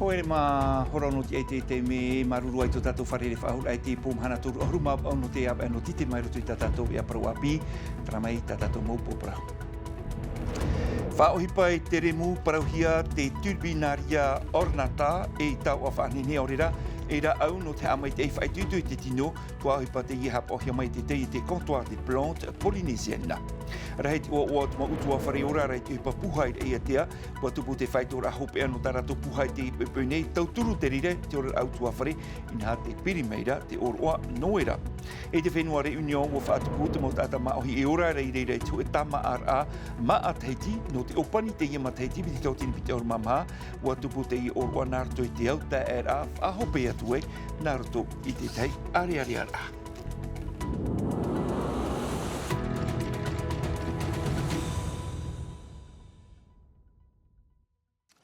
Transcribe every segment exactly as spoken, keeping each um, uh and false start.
Haere mā, hora nō te ʻaita i te mea e māuruuru ai tō tātou fare faʻahou i te pō mahana toru ʻahuru mā vaʻu nō te avaʻe nō Tite mai roto i tā tātou ʻāparau ʻāpī. Terā mai tā tātou mau pō parau. Faʻaʻohipa i te remu parauhia te turbinaria ornata e tauʻa faʻanehenehe ʻaore rā, e rāʻau nō te haʻamaitaʻi faʻaitoito i te tino, ʻua ʻohipa teie haʻapaʻohia mai te taiete Comptoir des Plantes Polynésiennes. Rahi te ʻoaʻoa o te mau ʻutuāfare ora ra i te ʻohipa pūhai i te ʻātea, ʻua tupu te faitoraʻa hopeʻa nō tā rātou pūhai i teie poipoi nei, tauturu te reira te oraraʻa ʻutuāfare, inaha tē piri mai ra te ʻōroʻa Noera. I te fenua Réunion, ʻua faʻatupu te mau taʻata māʻohi e ora ra i reira i te hōʻē tāmāʻaraʻa māʻa Tahiti, nō te ʻōpani i teie matahiti piti tauatini piti ʻahuru mā maha, ʻua tupu teie ʻōroʻa nā roto i te au taeaʻeraʻa faʻahope atu ai, nā roto i te tahi ʻārearearaʻa.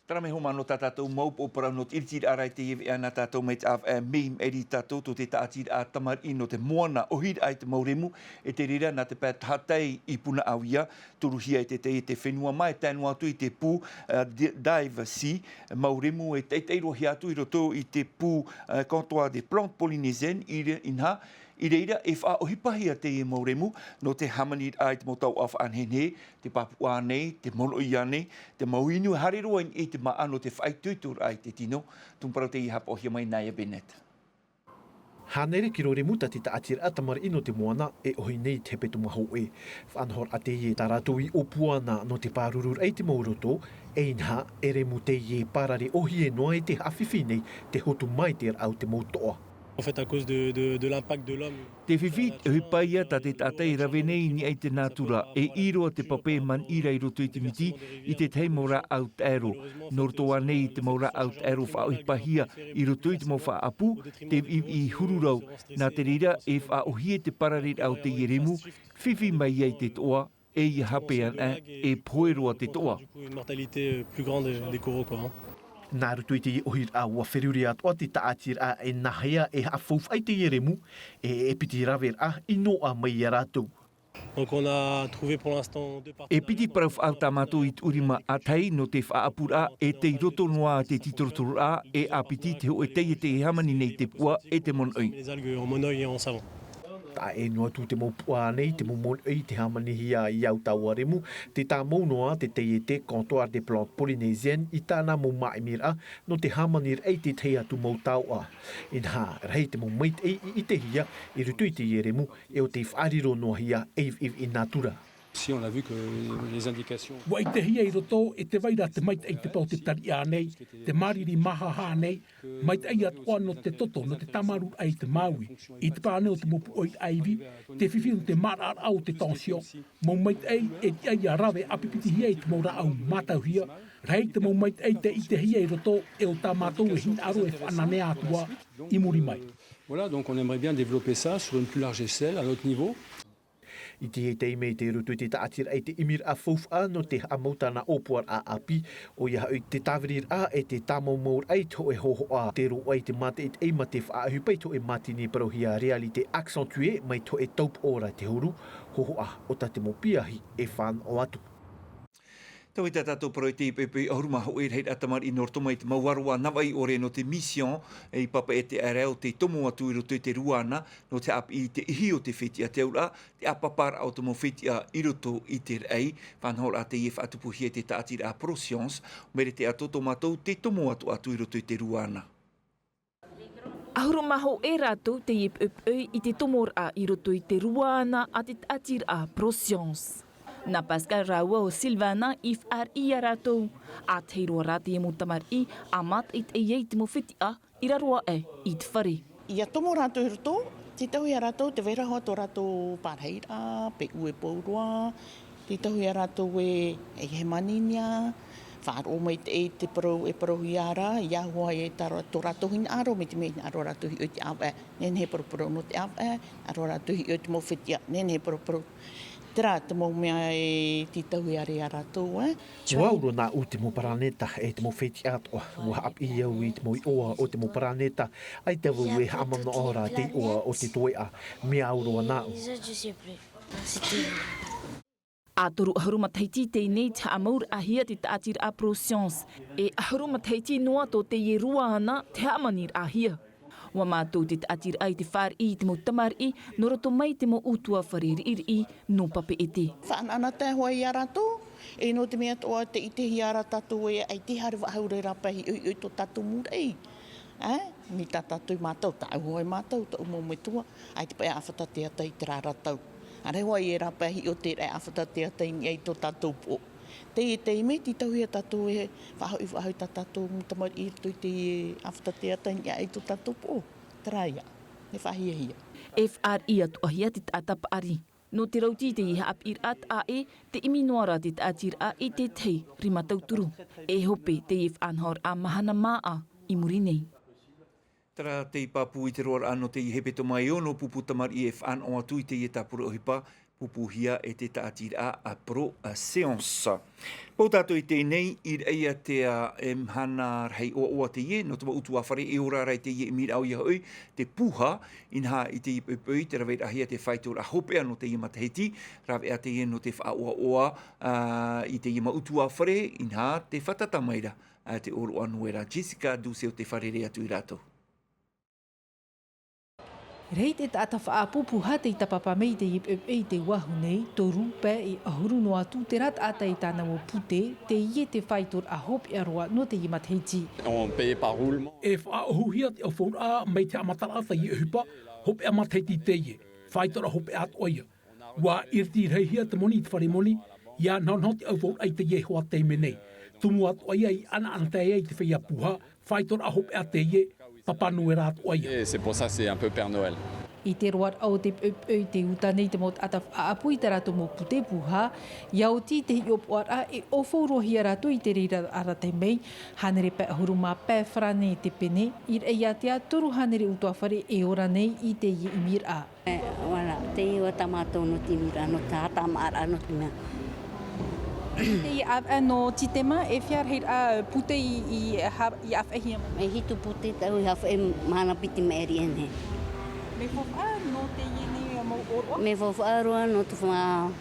Terā mai hoʻi mā nō tā tātou mau pō parau nō te ʻiritiraʻa ra i teie veʻa nā tātou mai te ʻāvaʻe, mea maʻiri tātou tō te tāʻatiraʻa tamariʻi nō te moana, ʻohiraʻa i te mau remu, e te reira nā te pae tahatai i Punaʻauia, turuhia e te taiete fenua mā e tae noa atu i te pū, eh, di-, Dive Sea, mau remu e taʻitaʻi roa hia atu i roto i te pū, eh, Comptoir des Plantes Polynésiennes, i re-, inaha, i reira e faʻaʻohipahia teie mau remu nō te hāmaniraʻa i te mau tauʻa faʻanehenehe, te pāpū ānei, te monoʻi ānei, te mau inu e haere roa i te māʻa nō te faʻaitoitoraʻa i te tino, tumu parau teie haʻapaʻohia mai nā Naya Bennett. Hānere kiro remu tā te tāʻatiraʻa tamariʻi nō te moana e ʻohi nei i te hepetoma hōʻē. Faʻanahoraʻa teie tā rātou i ʻōpua na nō te pārururaʻa i te mau roto, e inaha, e remu teie e pārare ʻōhie noa i te haʻafifi nei te hotu mai te rāʻau te mau toʻa. En fait, à cause de, de, de l'impact de l'homme. Te fifi, te ʻohipa ia tā te taʻata e rave nei i niʻa i te nātura, e ʻī roa te pape maniʻi ra i roto i te miti, i te tahi mau rāʻau taʻero. Nō roto ānei i te mau rāʻau taʻero faʻaʻohipahia i roto i te mau faʻaʻapu, te viʻiviʻi huru rau, nā te reira e faʻaʻōhie te pārareraʻa o teie remu, fifi mai ai te toʻa, e ia hape ana, e pohe roa te toʻa. Du coup, une mortalité, euh, plus grande des coraux, quoi, hein. Nā roto i teie ʻohiraʻa ʻua feruri atoʻa te tāʻatiraʻa e nāhea e haʻafaufaʻa i teie remu, e, e piti raveraʻa i noaʻa mai ia rātou. Donc on a trouvé pour l'instant deux parties. E piti parau faʻaau tā mātou i tuʻu rima, ʻa tahi nō te faʻaʻapuraʻa e tei roto noa te tītorotororaʻa, e ʻāpiti te hōʻē taiete e hāmani nei te puʻa e te monoʻi. Les algues en monoï et en savon. Taʻa ʻē noa atu te mau puʻa nei, te mau monoʻi te hāmanihia i au taua remu, tē tāmau noa te taiete Comptoir des Plantes Polynésiennes i tāna mau māʻimiraʻa nō te hāmaniraʻa i te tahi atu mau taoʻa. Inaha, rahi te mau maitaʻi i ʻitehia i roto i teie remu, e ʻo tei faʻariro noa hia ei viʻiviʻi nātura. Si on a vu que les indications. ʻUa ʻitehia i roto e te vai ra te maitaʻi i te pae o te tariʻa nei, te māriri māhaha nei, maitaʻi atoʻa nō te toto, nō te tāmarūraʻa i te māuiui, i te pae nei o te mau puʻoiraʻa ivi, te fifi nō te maraʻaraʻa o te tension, mau maitaʻi e tiʻa ia rave ʻāpitihia i te mau rāʻau mātauhia, rahi te mau maitaʻi tē ʻitehia i roto, e ʻo tā mātou e hinaʻaro e faʻananea atu ā i muri mai. Voilà, donc on aimerait bien développer ça sur une plus large échelle, à notre niveau. I teie taime i roto i te tāʻatiraʻa i te ʻimiraʻa faufaʻa nō te haʻamau tāna ʻōpuaraʻa ʻāpī, ʻoia hoʻi te tāviriraʻa e te tāmaumauraʻa i te hōʻē hōhoʻa, te roaʻa i te mātaʻitaʻi mā te faʻaʻohipa i te hōʻē mātini parauhia réalité accentuée mai te hōʻē taupoʻo ra te huru, hōhoʻa ʻo tā te mau piahi e fānaʻo atu. Tau i tā tātou parau i te poipoi ʻahuru mā hōʻē, rahiraʻa tamariʻi nō roto mai te mau aroā navaʻi ʻore nō te Mission, i Papeʻete ʻaore rā ʻo tei tomo atu i roto i te Ruana, nō te haʻapiʻi i te ihi o te fetiʻa, te auraʻa, te ʻāpaparaʻa o te mau fetiʻa i roto i te raʻi. Faʻanahoraʻa teie e faʻatupuhia e te tāʻatiraʻa Proscience, mea rā te ʻato tō mātou tei tomo atu atu i roto i te Ruana. ʻAhuru mā hōʻē rātou tei poipoi i te tomoraʻa i roto i te Ruana a te tāʻatiraʻa Proscience. Nā Pascal rāua ʻo Sylvana i fāriʻi ia rātou, ʻa tahi roa rā teie mau tamariʻi, ʻa mātaʻitaʻi ai te mau fetiʻa i raro aʻe i te fare. ʻIa tomo rātou i roto, tē taʻu ia rātou te vairaʻa tō rātou parahiraʻa, peu e pou roa, tē taʻu ia rātou e, e hēmaninia, faʻaroʻo maitaʻi i te parau, e parauhia ra, ʻia hua e tā rā-, tō rātou hinaʻaro, mai te mea hinaʻaro rātou i hiʻo i te ʻāvaʻe, nehenehe e paraparau nō te ʻāvaʻe, hinaʻaro rātou i hiʻo i te mau fetiʻa, nehenehe e paraparau. Terā te mau mea e tē taʻu ia rātou, e. ʻUa au roa nāʻu te mau paraneta e te mau fetiʻa atoʻa, ʻua haʻapiʻi au i te mau iʻoa o te mau paraneta, ʻaita vau e haʻamanaʻo ra te iʻoa o te toeʻa, mea au roa nāʻu. Les autres, je sais plus. C'était ʻA toru ʻahuru matahiti teie nei te haʻamauraʻahia te tāʻatiraʻa Pro Science. E ʻahuru matahiti noa tō teie rua ana te haʻamaniraʻahia. ʻUa mātau te tāʻatiraʻa i te fāriʻi i te mau tamariʻi, nō roto mai te mau ʻutuāfare riʻiriʻi nō Papeʻete. Faʻanahonahoraʻa iā rātou, e nō te mea atoʻa te ʻitehia ra tātou e ʻaita e haere faʻahou ra paʻi hiʻohiʻo i tō tātou mūraʻi. Ā, mai tā tātou mātau, tāʻu hoʻi mātau, tāʻu mau metua, ʻaita paʻi ʻāfata te ata i terā ra tau. ʻĀreʻa hoʻi e rāpae hiʻo te raʻi ʻāfata te ata i niʻa i tō tātou poʻo. Teie taime, tītauhia tātou e faʻahoʻi, faʻahoʻi tā tātou mau tamariʻi i roto i te ʻāfata te ata i niʻa i tō tātou poʻo. Terā ïa, e faʻahiahia. E fāriʻi atoʻahia te taʻata paʻari. Nō te rauti i teie haʻapiʻiraʻa taʻa ʻē, te ʻimi noa ra te tāʻatiraʻa i te tahi rima tauturu. E hope teie faʻanahoraʻa mahana māʻa i muri nei. Terā te pāpū i te roaraʻa nō teie hepetoma e ono pupu tamariʻi e faʻanaho atu i teie tāpura ʻohipa, pūpūhia e te tāʻatiraʻa a Pro Science. Pau tātou i teie nei, i reira te, ā, e mahana rahi ʻoaʻoa teie, nō te mau ʻutuāfare e ora ra i teie ʻimiraʻa ʻoia hoʻi, te pūhā, inaha i teie poʻipoʻi, tē raveraʻahia te faitoraʻa hopeʻa nō teie matahiti, rāveʻa teie nō te faʻaʻoaʻoa, ā, i teie mau ʻutuāfare, inaha tē fātata mai ra, ā, te ʻōroʻa Noera Jessica Duceo tē fārerei atu ia rātou. Rahi te taʻata faʻaʻapu pūhā tei tāpapa mai i teie poʻipoʻi i te ua ahu nei, toru pae e ʻahuru noa atu terā taʻata i tāna mau pūtē, teie te faitoraʻa hopeʻa roa nō teie matahiti. On paye par roulement. E faʻaʻohuhia te ʻaufauraʻa mai te haʻamataraʻa teie ʻohipa, hopeʻa matahiti teie, faitoraʻa hopeʻa atoʻa ia. ʻUa ʻiritiraʻahia te moni i te fare moni, ʻia nahonaho te ʻaufauraʻa i teie hoa taime nei. Tumu atoʻa ia i ʻanaʻanatae ai te feiā pūhā, faitoraʻa hopeʻa teie, Papa Noera atoʻa ia. Et c'est pour ça, c'est un peu Père Noël. I te roaraʻa o te poʻipoʻi tē uta nei te mau taʻata faʻaʻapu i tā rātou mau pūtē pūhā, ʻia oti i te hiʻopoʻaraʻa e ʻaufau roa hia rātou i te reira arataʻi mai, hānere pae ʻahuru mā pae farāne te pene, i reira ïa te toru hānere ʻutuāfare e ora nei i teie ʻimiraʻa. E, voilà, teie ʻoe tā mātou nō te ʻimiraʻa, nō te haʻatāmāʻaraʻa nō te mea. Teie ʻāvaʻe nō Titema, e fiha rahiraʻa pūtē i, i, ha-, i ʻāvaʻehia mai? E hitu pūtē tāʻu i ʻāvaʻe mahana piti maʻiri aʻe nei. Mea faufaʻa nō teie nei mau ʻōroʻa? Mea faufaʻa roa nō te fa-,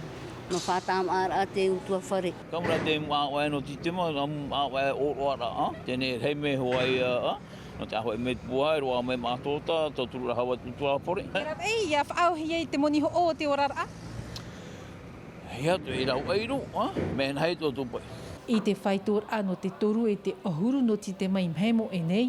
nō haʻatāmāʻaraʻa te ʻutuāfare. Ka mea te mau ʻāvaʻe nō Titema, mau ʻāvaʻe ʻōroʻaraʻa, teie nei e rahi mai hoʻi, ā, Nō te ʻāvaʻe mai te pūhā, e roaʻa mai mātou, tauturu ra hoʻi te ʻutuāfare. E rave ʻia faʻaauhia i te moni hoʻo o te oraraʻa. ʻIa atu, e rave ʻia riro, ā, mea nā hea tō tō paʻi. I te faitoraʻa nō te toru e te ʻahuru nō Titema i maha moʻe nei,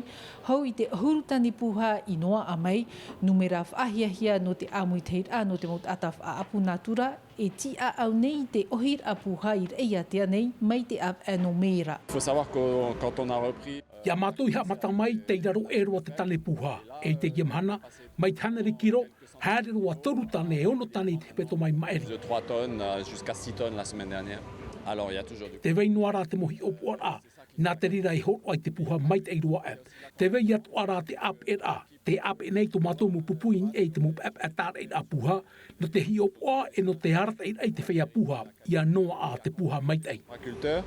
hau i te ʻahuru tane pūhā i noaʻa mai, nūmera faʻahiahia nō te ʻāmuitahiraʻa nō te mau taʻata faʻaʻapu nātura, e tīʻaʻau nei te ʻohiraʻa pūhā i reira ʻātea nei mai te ʻāvaʻe nō Mēra. Faut savoir que quand on a repris, ʻIa mātou i haʻamata mai, tei raro ʻē roa te tane pūhā, e i teie mahana, mai te hānere kiro, haere roa toru tane, e ono tane i te hepetoma i maʻiri. De trois tonnes, euh, jusqu'à six tonnes la semaine dernière. Alors, il y a toujours du... Tē vai noa ra te mau hiʻopoʻaraʻa, nā te reira e hōroʻa i te pūhā maitaʻi roa aʻe. Tē vai atoʻa ra te ʻāpeʻeraʻa, tē ʻāpeʻe nei tō mātou mau pupu i niʻa i te mau paʻepaʻe tāraʻiraʻa pūhā, nō te hiʻopoʻa e nō te arataʻiraʻa i te feiā pūhā, ʻia noaʻa te pūhā maitaʻi. Agriculteurs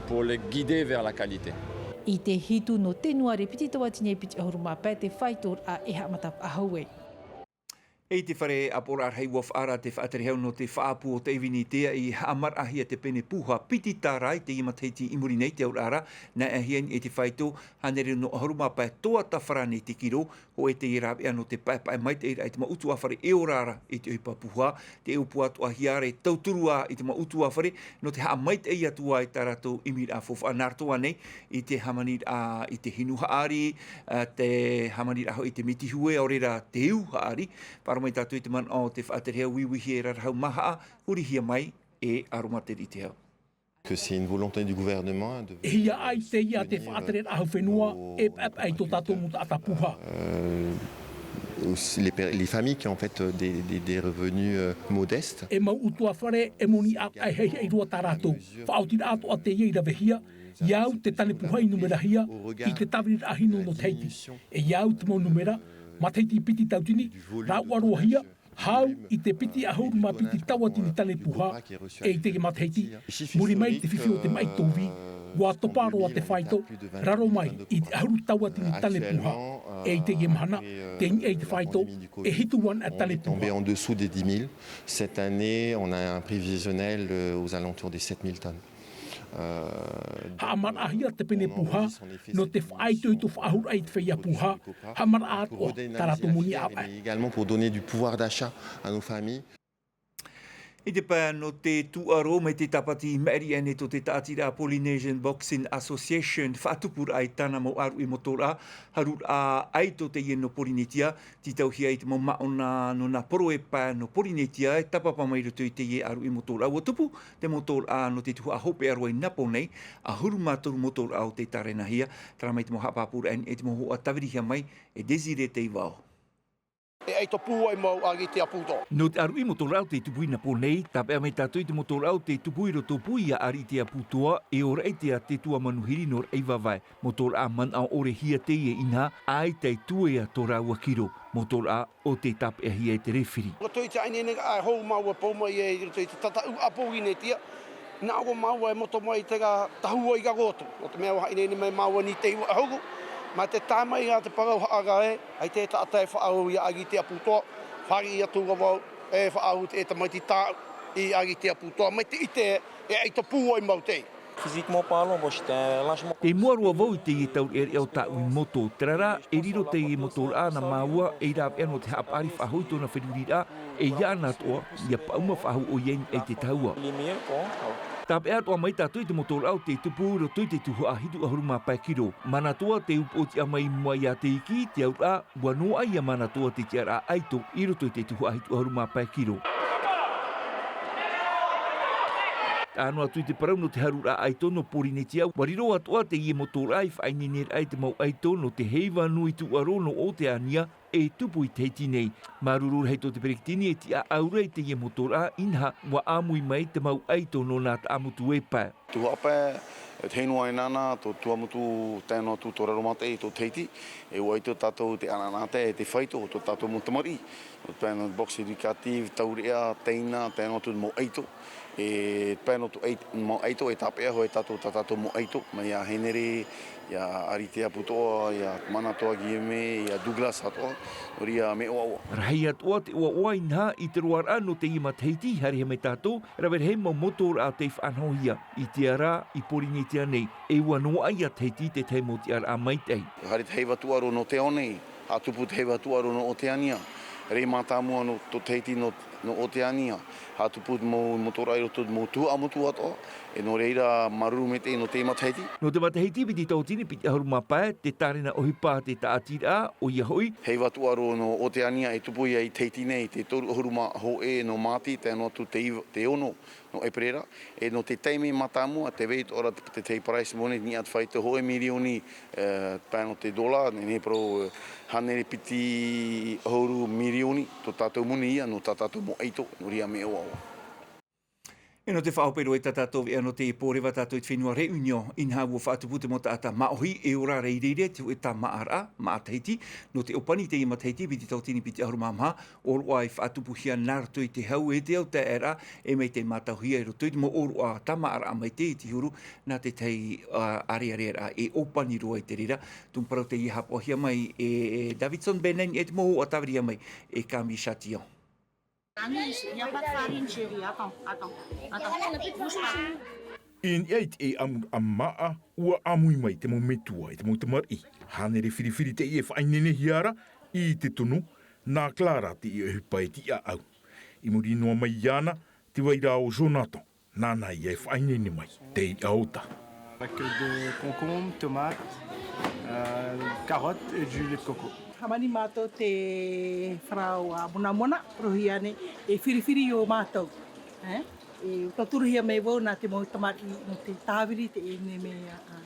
pour les guider vers la qualité. I te hitu nō Tēnuare piti tauatini e piti ʻahuru mā pae te faitoraʻa e haʻamata faʻahou ai. E i te fare ʻāpoʻoraʻa rahi ʻua faʻaara te faʻatere hau nō te faʻaʻapu o Taiwini i teie nei, haʻamaraʻahia te pene pūhā piti tāra i teie matahiti i muri nei te auraʻa ra, nā ʻāhia i te faito, hānere nō ʻahuru mā pae toa tafarāne i te kiro, hōʻē teie rāveʻa nō te paʻepaʻe maitaʻiraʻa i te mau ʻutuāfare e ora ra i te ʻohipa pūhā, te ʻōpua atoʻa hia ra e tauturu ā i te mau ʻutuāfare, nō te haʻamaitaʻi atu ā i tā rātou ʻimiraʻa faufaʻa nā roto ānei i te hāmaniraʻa i te hinu haʻari, ā, te hāmaniraʻa hoʻi i te miti hue, ʻaore rā te ū haʻari. Faʻaroʻo mai tātou i te manaʻo o te faʻatere hau Uiuihie Rarahu Mahaʻa, hurihia mai e Aromatera Iteau. Que c'est une volonté du gouvernement, hein, de venir, euh, soutenir, euh, E hia ʻaita ia te faʻatereraʻa hau fenua, e paʻepaʻe i tō tātou mau taʻata pūhā. Euh, aussi les per-, les familles qui ont en fait, euh, des, des, des revenus, euh, modestes. E mau ʻutuāfare, e moni ʻāpeʻe haʻihaʻi roa tā rātou. Faʻaotiraʻa atoʻa teie i ravehia, ʻia au te tane pūhā i numerahia i te tāviriraʻa hinu nō te Haiti. E ʻia au te mau numera, matahiti piti tauatini, rāuʻa roa hia, Hau i te piti ʻahuru mā piti tauatini tane puha, e i te matahiti, muri mai te fifi o te maʻi tōvī, ua topa roa te faito, raro mai i te ʻahuru tauatini tane puha, e i te mahana, te niʻa i te faito, e hitu ana tane puha. Tombé en dessous des dix mille. Cette année, on a un prévisionnel, euh, aux alentours des sept mille tonnes. Euh, donc, haʻamaraʻahia te pene puha, nō te faʻaitoito faʻahou i te feiā puha, haʻamaraʻa atoʻa tā rātou moni ʻāvaʻe. Mais également pour donner du pouvoir d'achat à nos familles. I te pae nō te tūʻaro mai te tāpati maʻiri ʻaenei tō te tāʻatiraʻa Polynesian Boxing Association, faʻatupuraʻa i tāna mau ʻāruʻi motoraʻa, haruraʻa ʻaito teie nō Porinetia, tītauhia i te mau māʻona nō nā poro e pae nō Porinetia, e tāpapa mai roto i teie ʻāruʻi motoraʻa. Ua tupu te motoraʻa nō te tuhaʻa hopeʻa roa i nā pō nei, ʻahuru mā toru motoraʻa o te tārenahia, terā mai te mau haʻapāpūraʻa i te mau hoa tāvirihia mai e Désiré Teivao. E ʻaito pūai mau a Aritea Pūtoa. Nō te ʻāruʻi motoraʻa o te tupu i nā pō nei, tāpeʻa mai tātou i te motoraʻa o te tupu i roto pū ia Aritea Pūtoa, e ora i te ʻātea manuhiri nō Raivavae. Motoraʻa manaʻo ʻore hia teie inaha, ʻaita e tuea tō rāua kiro. Motoraʻa o te tāpeʻahia e te rēfiri. Ko tō i te ʻaineineraʻa e hou māua pau mai e i roto i te tataʻu a Porinetia. Nā ʻō māua e moto mai i terā tahua i raro atu, nō te mea ua haʻaineine mai māua i te iva ʻahuru. Mā te tae mai rā te parau haʻara ē, ʻaita e taʻata e faʻaau ia Aritea Pūtoa, fāriʻi atu ra vau e faʻaau te tamaiti tāʻu i Aritea Pūtoa, mai te ʻite e ʻaito pūai mau te. Physiquement parlant, bon, j'étais largement. Tei mua roa vau i teie taureʻareʻa o tāʻu i moto. Terā rā, e riro teie motoraʻa nā māua ei rāveʻa nō te haʻapaʻari faʻahou i tōna feruriraʻa, e ia ana atoʻa, ia paʻuma faʻahou ʻoia i niʻa i te tahua. Tāpeʻa atoʻa mai tātou i te motoraʻa o te tupu i roto i te tuhaʻa hitu ʻahuru mā pae kiro. Māna atoʻa te upoʻotiʻa mai i mua iā te iki, te auraʻa, ua noaʻa ia māna atoʻa te tiʻaraʻa ʻaito i roto i te tuhaʻa hitu ʻahuru mā pae kiro. Tae noa atu i te parau nō te haruraʻa ʻaito nō Porinetia, ua riro atoʻa teie motoraʻa i faʻaineineraʻa i te mau ʻaito nō te heiva nui tūʻaro nō Oteania, e tupu i Tahiti nei. Māuruuru rahi tō te peretiteni e tiʻa ʻaura i teie motoraʻa, inaha, ua ʻāmui mai te mau ʻaito nō nā taʻamotu e pae. Tuhaʻa pae, e te heinua e nānā, tō Tuamotu tae noa atu tō Raromātaʻi, tō Tahiti, e ua ʻaito tātou te ʻanaʻanatae, e te faito, tō tātou mau tamariʻi. Nō te pae nō te boxe éducatif, taureʻa, teina, tae noa atu mau ʻaito. E te pae nō tō ʻait-, mau ʻaito, e tāpeʻa hoʻi tātou, tā tātou mau ʻaito, mai iā Henere, iā Aritea Pūtoa, iā Māna atoʻa Guillemé, iā Douglas atoʻa, nō reira mea ʻoaʻoa. Rahi atoʻa te ʻoaʻoa inaha i te roaraʻa nō teie matahiti, haerehia mai tātou, rave rahi mau motoraʻa tei faʻanahohia, i te ara, i Porinetia nei, e ua noaʻa iā Tahiti te tahi mau tiʻaraʻa maitaʻi. Haere te heiva tūʻaro nō te ao nei, haʻatupu te heiva tūʻaro nō Oteania, rē mātāmua nō tō Tahiti nō, nō Oteania, haʻatupu te mau motoraʻa i roto i te mau tuhaʻa motu atoʻa, e nō reira māuruuru maitaʻi nō teie matahiti. Nō te matahiti piti tauatini piti ʻahuru mā pae, te tārena ʻohipa te tāʻatiraʻa, ʻoia hoʻi. Heiva tūʻaro nō Oteania e tupu ia i Tahiti nei, te toru ʻahuru mā hōʻē nō Māti, tae noa atu te iva, te ono nō ʻEperēra, e nō te taime mātāmua, tē vai atoʻa ra te, te, te prize money, niʻa i te faito hōʻē mirioni, e, pae nō te dola, nehenehe parau, e, hānere piti ʻahuru mirioni, tō tātou moni ia, nō tā tātou mau ʻaito, nō reira mea ʻoaʻoa. E nō te faʻahope roa i tā tātou veʻa nō te pōreva, tātou i te fenua Réunion, inaha ua faʻatupu te mau taʻata māʻohi e ora raireire te hōʻē tāmāʻaraʻa, māʻa Tahiti, nō te ʻōpani i teie matahiti piti tauatini piti ʻahuru mā maha, ʻōroʻa i faʻatupuhia nā roto i te hau e te ao taeaʻeraʻa, e mai tei mātauhia i roto i te mau ʻōroʻa tāmāʻaraʻa maitaʻi i te huru, nā te tahi, ā, ʻāreʻareʻaraʻa e ʻōpani roa i te reira. Tumu parau teie haʻapaʻohia mai e, e Davidson Benen, e te mau hoa tāvirihia mai e Kami Chatillon. Camille, il y a pas de farine, chérie. Attends, attends, attends. Bouge pas. I niʻa i te ʻēʻamuraʻa māʻa, ua ʻāmui mai te mau metua e te mau tamariʻi. Hānere firifiri teie e faʻaineinehia ra i te tono, nā Clara teie e ʻohipa e tiʻaʻau. I muri noa mai iāna, tē vai ra ʻo Jonathan, nāna ia e faʻaineine mai. Tei ʻaota. Avec de concombres, tomates, euh, carottes et du lait de coco. Hāmani mātou te farao a Monamona, rohi ane, e firifiri iō mātou. Eh? E tauturu hia mai vau nā te mau tamariʻi, nō te tāviri te ʻenemi a, a,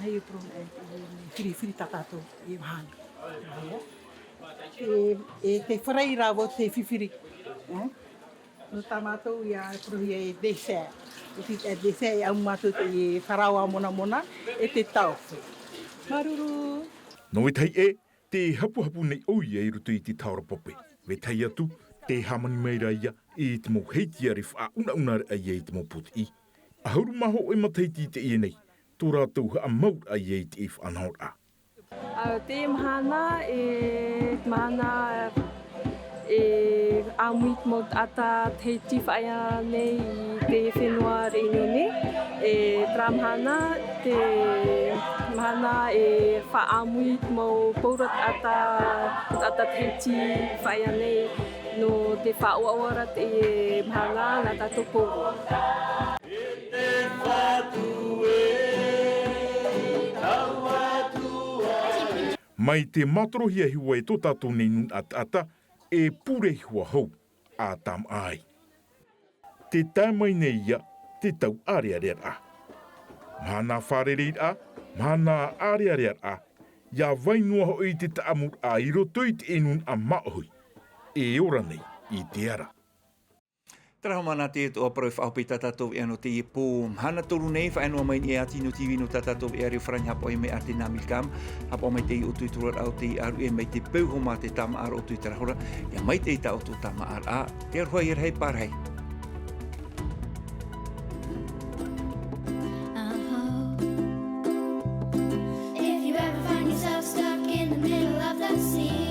hei pro, e, e, firifiri tā tātou, e vahana. E, e te farai rā vau te firifiri. Eh? Nō tā mātou ia e porohia e dessert. E te, e dessert e au mātou te, e farao a Monamona, e te tauwhe. Māuruuru. Nō vetahi ʻē, tē hapuhapu nei ʻoia i roto i te taora pape. Vetahi atu, Te hāmani mai ra ia i te mau heitiare faʻaunaunaraʻa ia i te mau pōtiʻi. ʻAhuru mā hōʻē matahiti i teie nei tō rātou haʻamauraʻa ia i te faʻanahoraʻa. Te mahana e mahana e ʻāmui te mau taʻata Tahiti faʻaea nei i te fenua Reunione. E terā mahana te mahana e faʻaʻāmui te mau paura taʻata taʻata Tahiti faʻaea nei nō te faʻaʻoaʻoa ra te mahana nā tātou paura. Mai te mātorohia hiua e tō tātou nei nūnaʻa taʻata e pure hiua hou a tāmaʻa ai. Te tae mai nei ia te tau ʻārearea raʻa, mahana fārereiraʻa, mahana ʻārearea raʻa, ia vai noa hoʻi te taʻamuraʻa i roto i te nūnaʻa māʻohi e ora nei i te ara. Tarahu mana te toʻa parau e faʻahope i tā tātou veʻa nō teie pō. Mahana toru nei faʻaea noa mai nei e ʻati nō tivi nō tā tātou veʻa reo farani hapaʻo mai a te nā milkam, hapaʻo mai te ʻotu i tō rātou te aruʻe mai te peu homa te tāmaʻa roʻo tui tarahora ia mai te tā ʻotu tāmaʻa raʻa. Te aroha ia rahi pārahi. If you ever find yourself stuck in the middle of the sea,